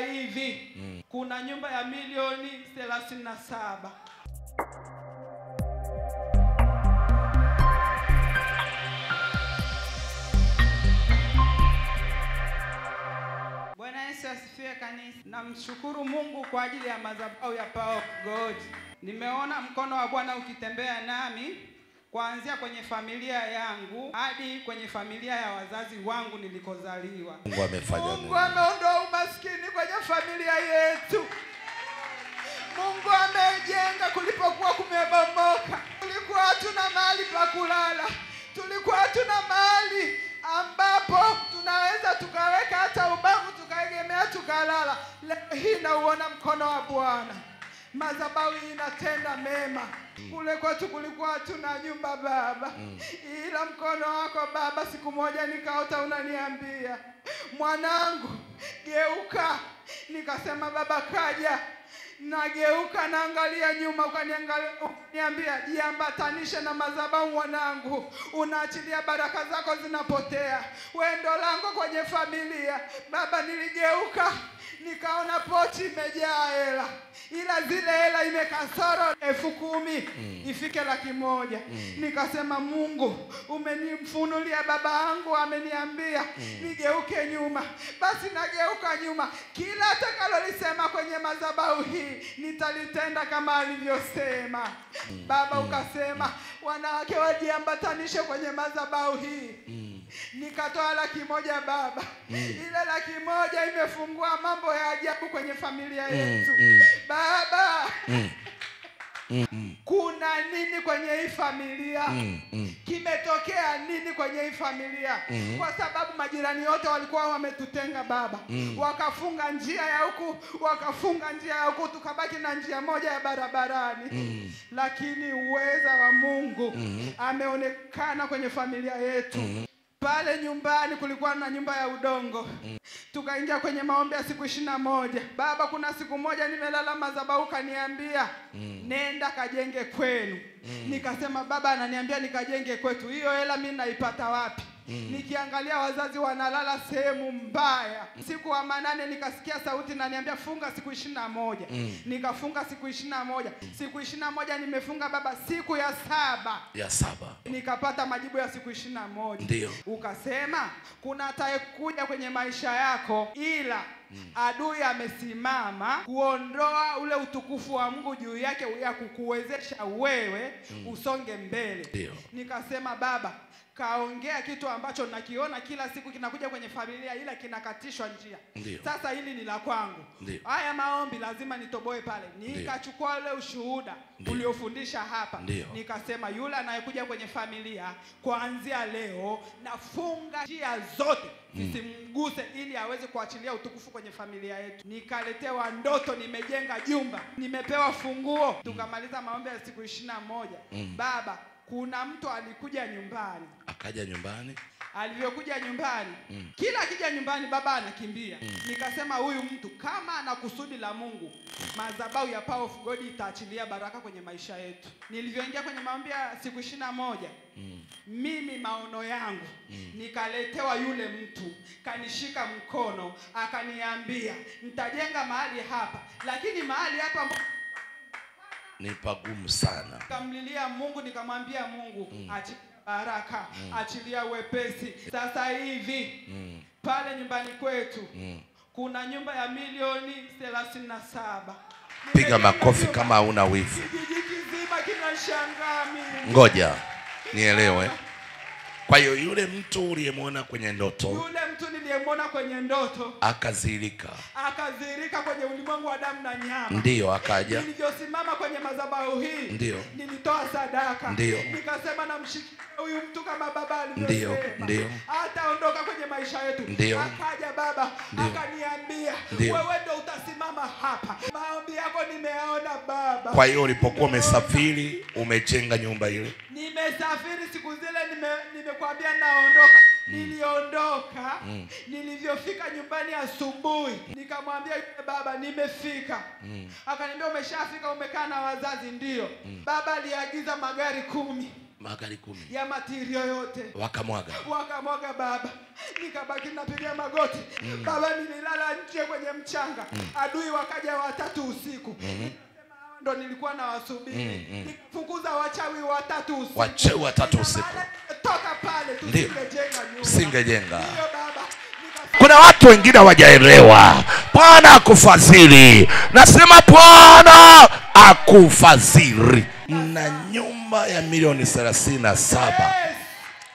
hivi kuna nyumba ya milioni 37. Bwana Yesu asifiwe kanisa. Namshukuru Mungu kwa ajili ya madhabahu ya Power of God. Nimeona mkono wa Bwana ukitembea nami kuanzia kwenye familia yangu hadi kwenye familia ya wazazi wangu nilikozaliwa. Mungu amefanya nini? Mungu ameondoa umaskini kwenye familia yetu. Mungu amejenga kulipokuwa kumebomoka. Tulikuwa hatuna mahali pa kulala. Tulikuwa hatuna mahali ambapo tunaweza tukaweka hata ubavu tukaegemea tukalala. Leo hii nauona mkono wa Bwana. Madhabahu inatenda mema. Kule kwetu kulikuwa hatuna nyumba baba. Ila mkono wako baba, siku moja nikaota unaniambia, mwanangu geuka. Nikasema baba kaja. Nageuka naangalia nyuma, ukaniambia jiambatanishe na madhabahu mwanangu, unaachilia baraka zako zinapotea, wewe ndo lango kwenye familia. Baba niligeuka nikaona pochi imejaa hela, ila zile hela imekasoro 10,000 ifike 100,000. Nikasema Mungu umenifunulia baba yangu, ameniambia nigeuke nyuma, basi nageuka nyuma. Kila atakalolisema kwenye madhabahu hii nitalitenda kama alivyosema. Baba ukasema wanawake wajiambatanishe kwenye madhabahu hii. Nikatoa 100,000 baba. Ile 100,000 imefungua mambo ya ajabu kwenye familia yetu. Baba, kuna nini kwenye hii familia? Kimetokea nini kwenye hii familia? Kwa sababu majirani wote walikuwa wametutenga baba. Wakafunga njia ya huku, wakafunga njia ya huku, tukabaki na njia moja ya barabarani. Lakini uweza wa Mungu ameonekana kwenye familia yetu. Pale nyumbani kulikuwa na nyumba ya udongo. Tukaingia kwenye maombi ya siku 21. Baba, kuna siku moja nimelala madhabahu kaniambia nenda kajenge kwenu. Nikasema baba ananiambia nikajenge kwetu, hiyo hela mimi naipata wapi? Nikiangalia wazazi wanalala sehemu mbaya. Siku wa manane nikasikia sauti inaniambia funga siku 21. Nikafunga siku 21. Siku 21 nimefunga baba, siku ya saba. Ya saba nikapata majibu ya siku 21. Ndio. Ukasema kuna atakayekuja kwenye maisha yako, ila adui amesimama kuondoa ule utukufu wa Mungu juu yake ya kukuwezesha wewe usonge mbele. Ndio. Nikasema baba kaongea kitu ambacho nakiona kila siku kinakuja kwenye familia, ila kinakatishwa njia. Ndiyo. Sasa hili ni la kwangu. Haya maombi lazima nitoboe pale. Nikachukua ule ushuhuda uliofundisha hapa. Ndiyo. Nikasema yule anayekuja kwenye familia kuanzia leo nafunga njia zote zisimguse ili aweze kuachilia utukufu kwenye familia yetu. Nikaletewa ndoto, nimejenga jumba, nimepewa funguo. Tukamaliza maombi ya siku 21. Baba, kuna mtu alikuja nyumbani. Akaja nyumbani. Alivyokuja nyumbani, kila akija nyumbani baba anakimbia. Nikasema huyu mtu kama ana kusudi la Mungu, madhabahu ya Power of God itaachilia baraka kwenye maisha yetu. Nilivyoingia kwenye maombi ya siku 21, mimi maono yangu nikaletewa yule mtu, kanishika mkono, akaniambia nitajenga mahali hapa, lakini mahali hapa ni pagumu sana. Nikamlilia Mungu, nikamwambia Mungu achilia baraka, achilia wepesi. Sasa hivi pale nyumbani kwetu kuna nyumba ya milioni 37. Piga makofi kama huna wivu. Kijiji kizima kinashangaa mimi. Ngoja nielewe. Kwa hiyo yule mtu uliyemwona kwenye ndoto, yule mtu niliyemwona kwenye ndoto akazirika. Akazirika kwenye ulimwengu wa damu na nyama. Ndio akaja. Nilivyosimama kwenye madhabahu hii, ndio nilitoa sadaka. Ndio. Nikasema namshikia huyu mtu kama baba alivyosema. Ndio. Ataondoka kwenye maisha yetu. Ndio. Akaja baba, akaniambia wewe ndio utasimama hapa. Maombi yako nimeona baba. Kwa hiyo ulipokuwa umesafiri umejenga nyumba ile? Nimesafiri siku zile nimekuambia naondoka. Niliondoka. Nilivyofika nyumbani asubuhi nikamwambia yule baba nimefika. Akaniambia umeshafika, umekaa na wazazi? Ndio. Baba aliagiza magari 10. Magari 10 ya matirio yote wakamwaga. Wakamwaga baba. Nikabaki napiga magoti. Baba, nililala nje kwenye mchanga. Adui wakaja 3 usiku. Ndo nilikuwa nawasubiri. Nikafukuza wachawi 3 usiku. Wachawi 3 usiku. Toka pale tusingejenga nyumba. Singejenga. Ndio baba. Kuna watu wengine hawajaelewa. Bwana akufadhili. Nasema Bwana akufadhili. Na nyumba ya milioni 37. Yes.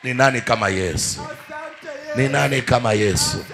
Ni nani kama Yesu? Asante Yesu. Ni nani kama Yesu?